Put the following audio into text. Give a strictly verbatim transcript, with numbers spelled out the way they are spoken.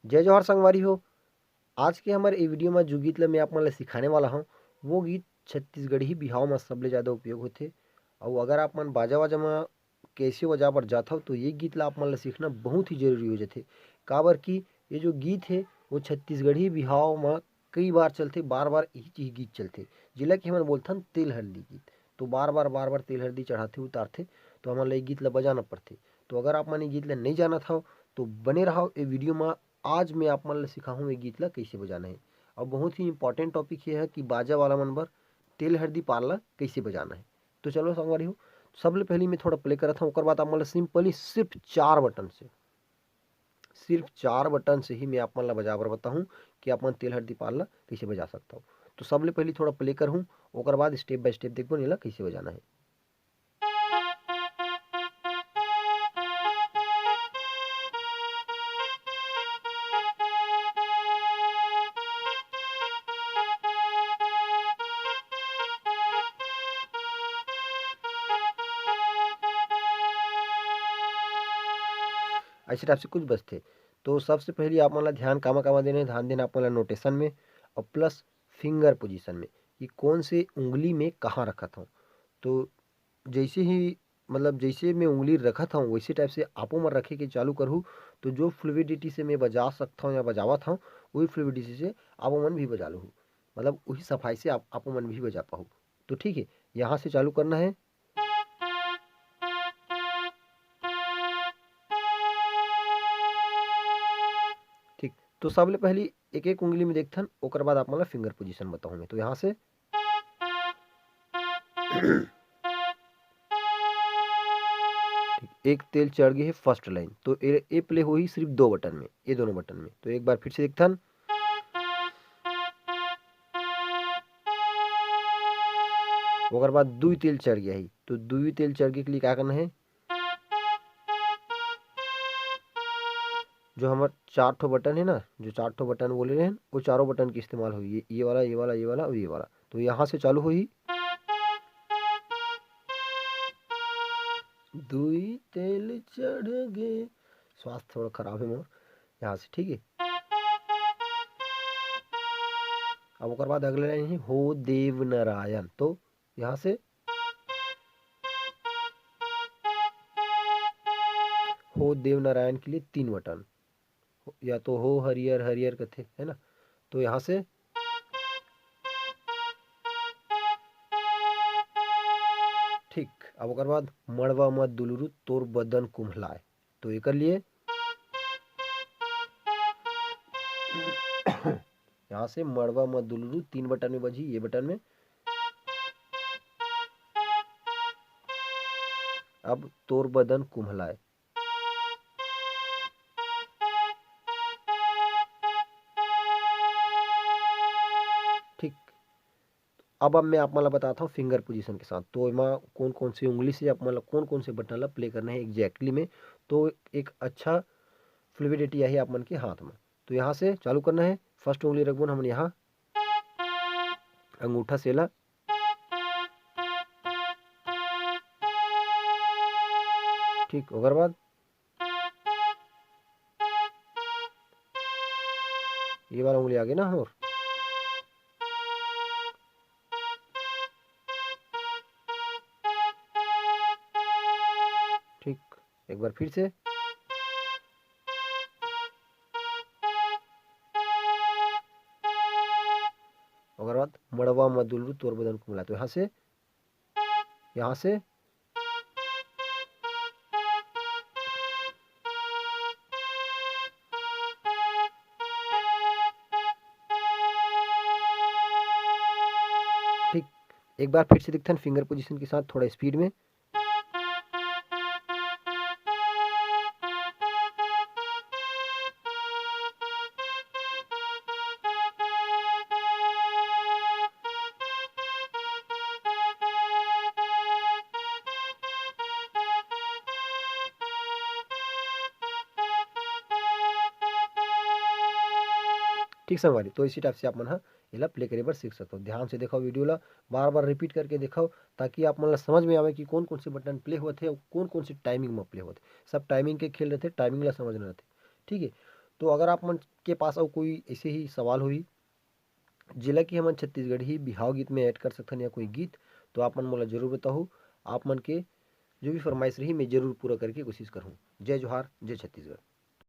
जय जोहार संगवारी हो। आज के हमर ए वीडियो म जो गीत ल मैं आप मन ल सिखाने वाला हूँ, वो गीत छत्तीसगढ़ी बिहाव म सबले ज़्यादा उपयोग होथे। अउ अगर आप मन बाजा वाजा म कैसियो बजा बर जात हव, तो ये गीत ल आप मन ल सीखना बहुत ही जरूरी हो जाथे। काबर कि ये जो गीत हे, वो छत्तीसगढ़ी बिहाव म कई बार चलथे, बार-बार इही, इही गीत चलथे, जेला कि हमन बोलथन तेल हरदी गीत। तो बार-बार, बार-बार तेल हरदी चढ़ाथे, उतारथे, तो हमन ल ये गीत ल बजाना पड़थे। तो अगर आप मन ये गीत ल नइ जानत हव, तो बने रहव ए वीडियो म। आज मैं आप मन ल सिखाहूँ ये गीत ल कइसे बजाना हे। अउ बहुत ही important topic ये हे कि बाजा वाला मन बर तेल हरदी पार ल कइसे बजाना हे। तो चलो संगवारी हो, सबले पहिली मैं थोड़ा play करत हूँ, ओकर बाद आप मन ल simply सिर्फ चार बटन से, सिर्फ चार बटन से ही मैं आप मन ल बजा बर बताहूँ कि आप मन तेल हरदी पार ल कइसे बजा सकत हव। तो सबले पहिली थोड़ा play करहूँ, ओकर बाद step by step देखबो एला कइसे बजाना हे। ऐसे type से कुछ बजथे। तो सबसे पहिली आप मन ला ध्यान कामा कामा देना हे, ध्यान देना आप मन ला notation में अउ plus finger position में कि कौन से उंगली में कहाँ रखत हव। तो जैसे ही, मतलब, जैसे मैं उंगली रखत हव, वैसे type से आपो मन रखे के चालू करहू, तो जो fluidity से मैं बजा सकत हव या बजावत हव, वही fluidity से आपो मन भी बजा लूहू, मतलब, वही सफाई से आप, आपो मन भी बजा पाहू। तो ठीक है, यहाँ से चालू करना है। ठीक, तो सबले पहली एक-एक उंगली में देखथन, ओकर बाद आप मन ला finger position बताहूँ मैं। तो यहाँ से ठीक, एक तेल चढ़ गई है first line, तो ए, ए play होही सिर्फ दो बटन में, ये दोनों बटन में। तो एक बार फिर से देखथन, ओकर बाद दुई तेल चढ़ गया है, तो दुई तेल चढ़ के लिए क्या करना है? जो हमर चार ठो बटन है ना, जो चार ठो बटन बोले रहेन, वो चारों बटन के इस्तेमाल होई। ये, ये वाला, ये वाला, ये वाला और ये वाला। तो यहाँ से चालू होई, दुई तेल चढ़ गे, स्वास्थ्य थोड़ा खराब है मोर, यहाँ से, ठीक है। अब ओकर बाद अगले लाइन है हो देव नारायण, तो यहाँ से हो देव नारायण के लिए तीन बटन, या तो हो हरियर हरियर कथे, है ना, तो यहाँ से ठीक। अब ओकर बाद मड़वा म दुलरू तोर बदन कुम्हलाए, तो एकर लिए यहाँ से मड़वा म दुलरू तीन बटन में बजी, ये बटन में। अब तोर बदन कुम्हलाए, ठीक। अब, अब मैं आप मन ला बताता हूँ finger position के साथ, तो एमा कौन कौन से उंगली से आप मन ला कौन कौन से बटन ला play करना है exactly में, तो एक अच्छा fluidity आही आप मन के हाथ में। तो यहाँ से चालू करना है, first उंगली रखबो हमन यहाँ अंगूठा से ला, ठीक, ओकर बाद ये वाला उंगली आगे ना हमर, ठीक, एक बार फिर से, ओकर बाद मड़वा म दुलरू तोर बदन कुमला, तो यहाँ से, यहाँ से ठीक, एक बार फिर से देखते हैं finger position के साथ थोड़ा speed में। ठीक संगवारी, तो इसी टाइप से आप मन ह एला प्ले करे बर सीख सकथव। ध्यान से देखव वीडियो ला, बार-बार रिपीट करके देखव, ताकि आप मन ला समझ में आवे कि कोन-कोन से बटन प्ले होवत हे अउ कोन-कोन से टाइमिंग म प्ले होवत हे। सब टाइमिंग के खेल रहिथे, टाइमिंग ला समझना रहिथे, ठीक हे। तो अगर आप मन के पास अउ कोई ऐसे ही सवाल होही, जेला कि हमन छत्तीसगढ़ी बिहाव गीत में ऐड कर सकथन या कोई गीत, तो आप मन मोला जरूर बताहू। आप मन के जो भी फरमाइश रही, मैं जरूर पूरा करके कोशिश करहूँ। जय जोहार, जय छत्तीसगढ़।